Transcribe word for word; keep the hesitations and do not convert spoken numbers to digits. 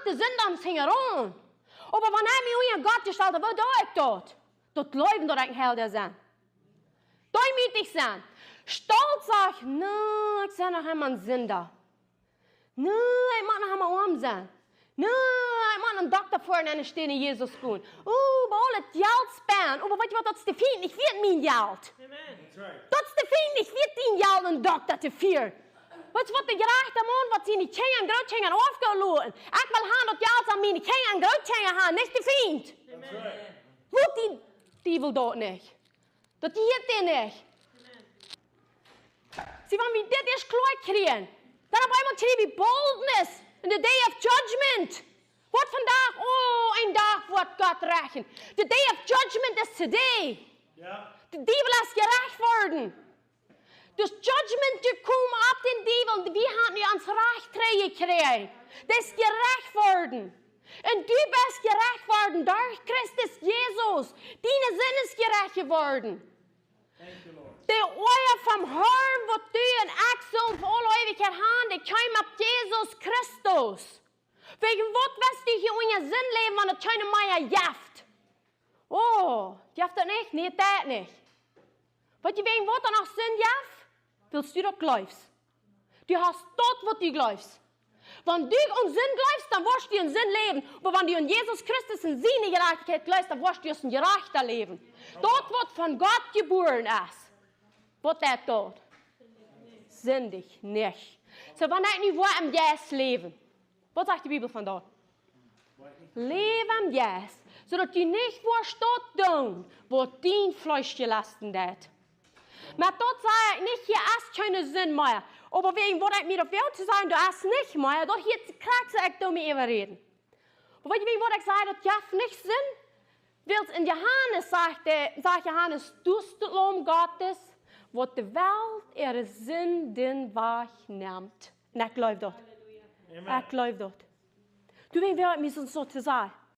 de Sind aum Finjaraun. Oba wan ekj mie unja Gott jestalt hab, woo doo ekj daut? Daut jleewen, daut ekj een Heilja sie. Deemootich sennen. Stolt sajen: "Nä, ekj sie noch emma een Sinda. Nä, ekj mott noch emma oam sennen. Nä, ekj mott no een Dokta foaren un nich no Jesus gonen. Oba aul daut Jelt spenden. Oba weetst waut, daut es de Fient, ekj well mien Jelt. Daut es de Fient, ekj well dien Jelt, een Dokta to fieren. Weetst waut, de jerajchta Maun, waut siene Kjinja un Grootkjinja aufgonen loten. Ekj well han daut Jelt, soo aus miene Kjinja un Grootkjinja han, nich de Fient." Lot dien Diewel daut nich. Daut jeit dee nich. See, wan wie dit ieescht kloa kjrieen, dan opp eemol kjrie wie boldness in the day of judgment. Woat vondoag, oh, een Dach woat Gott rechten. The day of judgment is today. De Diewel es jerecht worden. Daut judgment jekomen opp dän Diewel, wie haben nu ons Rajcht trigjjekjräajen. Daut es jerecht worden. Un du best jerecht worden derch Christus Jesus. Diene Sind es jerecht jeworden. De Oaja vom Harn, waut du un ekj sellen fa aule Eewichkjeit han, dee kjeem opp Jesus Christus. Wäajen waut west du hia unja Sind läwen, wan et kjeene mea jeft? Oh, jeft daut nich? Nä, daut nich. Weetst du, wäajen waut daut noch Sind jeft? Wiels du daut jleefst. Du hast daut, waut du jleefst. Wan du aun Sind jleefst, dan woascht du en Sind läwen. Oba wan du aun Jesus Christus un siene Jerajchtichkjeit jleefst, dan woascht du aus een Jerajchta läwen. Daut, waut von Gott jebuaren es, waut deit daut? Sindicht nich. Soo, wan ekj nu woa em Jeist läwen, waut sajcht de Bibel von daut? Läw em Jeist, soo daut du nich woascht daut doonen, waut dien Fleesch jelesten deit. Oba daut saj ekj nich, hia es kjeene Sind mea. Oba wäajen waut ekj mie daut well to sajen, doa es nich mea, daut hia krakjt soo, ekj doo mie äwaräden. Oba weetst du, wäajen waut ekj saj, daut jeft nich Sind? Wiels en Johanes sajcht, sajcht Johanes: "Daut es daut Laum Gottes, waut de Welt äare Sinden wajchnemt." Un ekj jleew daut. Ekj jleew daut. Du, wäajen waut ekj mie soo to sajen,